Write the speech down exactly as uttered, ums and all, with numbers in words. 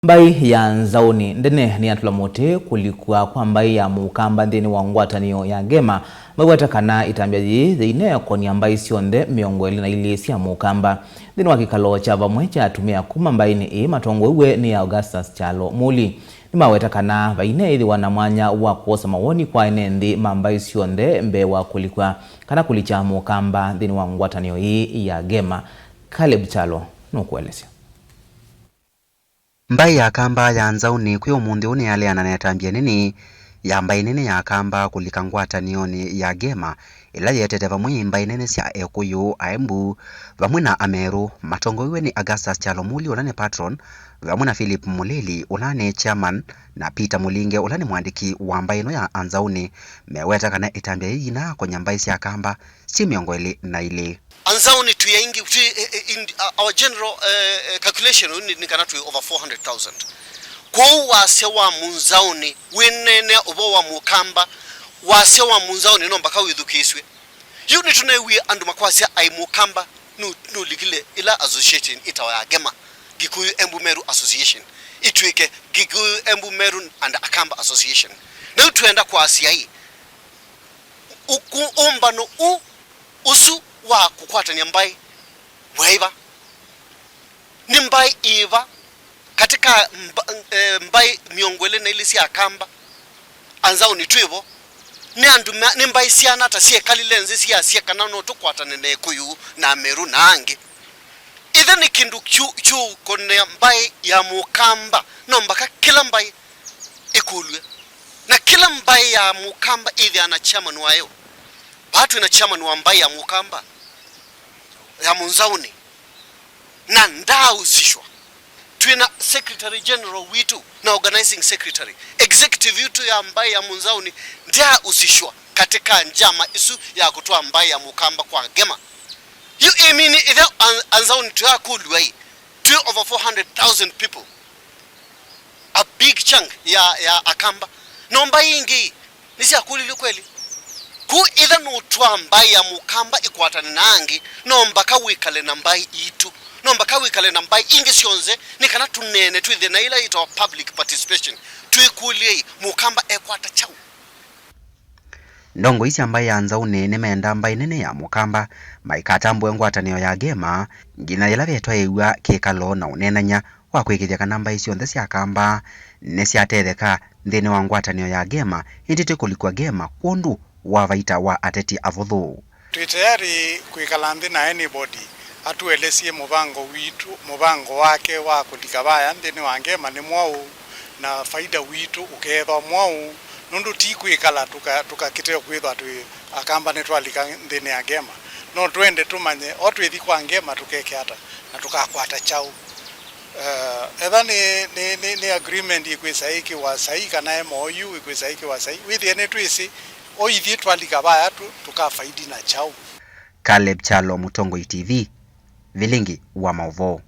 Mbaĩ ya Nzaũnĩ Ndene nĩyatũla mũtĩ kũlikw'a kwa mbaĩ ya Mũkamba nthĩnĩ wa ngwatanĩo ya Ngema, maiweta kana ĩtambya yĩĩ yĩineekonia mbaĩ syonthe mĩongo ĩlĩ na ilĩ sya Mũkamba. Nthĩnĩ wa kĩkalo kya vamwe kya atumĩa kuma mbaĩnĩ ĩĩ matongoew'e nĩ Augustus Kyalo Mũli, nĩmaweta kana vaineethĩwa na mwanya wa kwosa mawoni kwa ene nthĩ ma mbaĩ syonthe mbee wa kũlikw'a kana kũlikya Mũkamba nthĩnĩ wa ngwatanĩo ĩĩ ya Ngema. Caleb Kyalo nũkũelesya. Mbaĩ ya Akamba ya Nzaũnĩ kwĩ ũmũnthĩ ũũ nĩyaleana na ĩtambya ĩnene ya mbaĩ nene ya Akamba kũlika ngwatanĩonĩ ya Ngema, ĩla yĩetete vamwe mbaĩ nene sya Ekũyũ, Aembu, vamwe na Amerũ, matongoew'e nĩ Augustus Kyalo Mũli, ũla nĩ patron, vamwe na Philip Mũlili, ũla nĩ chairman, na Peter Mũlinge, ũla nĩ mũandĩki wa mbaĩ ĩno ya Anzaũnĩ, meweta kana ĩtambya yĩĩ yĩinaakonya mbaĩ sya Akamba syĩ mĩongo ĩlĩ na ilĩ. Anzaũnĩ twĩ aingĩ, twĩ, eh, eh, in, uh, our general, eh, eh, calculation nĩ, nĩ kana twĩ over four hundred thousand. Kwoou wasya wa Mũnzaũnĩ wĩneenea ũvoo wa Mũkamba, wasya wa Mũnzaũnĩ no mbaka wĩthukĩĩsw'e. Yu nĩtũneewie andũ makwasya aĩ Mũkamba nũ-, nũlikile ĩla association ĩtawa ya Ngema, Gikuyu Embu Meru Association, ĩtw'ĩke Gikuyu Embu Meru and Akamba Association. Na yu twenda kwasya ĩ, Ũku-, ũmbano ũ, ũsu wa kũkwatany'a mbaĩ waĩva? Nĩ mbaĩ ĩva katĩ ka mba-, eh, mbaĩ mĩongo ĩlĩ na ilĩ sya Akamba, Anzaũnĩ twĩ vo? Nĩ andũ ma-, nĩ mbaĩ siana ata syekalile nzĩ syasya kana no tũkwatane na Ekũyũ na Amerũ na angĩ? Ĩthe nĩ kĩndũ kyu-, kyũkonea mbaĩ ya Mũkamba, no mbaka kĩla mbaĩ ĩkũlw'e. Na kĩla mbaĩ ya Mũkamba ĩthĩaa na chairman wayo. Vaa twĩ na chairman wa mbaĩ ya Mũkamba, ya Mũnzaũnĩ, na ndaausishwa. Twĩ na secretary general witũ na organizing secretary. Executive yitũ ya mbaĩ ya Mũnzaũnĩ ndyausishwa katika njama isu ya kũtwaa mbaĩ ya Mũkamba kwa Ngema. Yu ĩmini ĩthe An-, Anzaũnĩ tũyakũlw'a ĩ, twĩ over four hundred thousand people. A big chunk ya, ya Akamba. No mbaĩ ingĩ nĩsyakũlilw'e kweli? Ku ĩtha nũtwaa mbaĩ ya Mũkamba ĩkwatane na angĩ, no mbaka wĩkale na mbaĩ itũ. No mbaka wĩkale na mbaĩ ingĩ syonthe, nĩ kana tũneene twĩthĩe na ĩla yĩtawa public participation. Twĩkũlye-ĩ, Mũkamba ekwata kyaũ? Ndongoi sya mbaĩ ya Nzaũnĩ nĩmendaa mbaĩ nene ya Mũkamba maikatambũe ngwatanĩo ya Ngema nginya yĩla vetwaĩw'a kĩkalo na ũneenany'a wa kwĩkĩĩthya kana mbaĩ syonthe sya Akamba nĩsyatetheka nthĩnĩ wa ngwatanĩo ya Ngema, ĩndĩ ti kũlikw'a Ngema kwondũ wa vaita wa ateti avũthũ. Twĩ tayari kwĩkala nthĩ na anybody atũelesye mũvango witũ, mũvango wake wa kũlika vaya nthĩnĩ wa Ngema nĩ mwaũ, na faida witũ ũkeethwa mwaũ, nũndũ ti kwĩkala tũka-, tũkakĩte kwĩthwa twĩ Akamba nĩtwalika nthĩnĩ ya Ngema. No twende tũmanye o twĩthi kwa Ngema tũkeke ata na tũkakwata kyaũ. Eh, etha nĩ, nĩ, nĩ, nĩ agreement ĩkwĩsa ĩkĩwa saii kana M O U ĩkwĩsa ĩkĩwa saii, wĩthĩe nĩtwĩsĩ o ithyĩ twalika vaya tũ-, tũkafaidi na kyaũ. Caleb Kyalo, Mũtongoi T V, vilingi wa maũvoo.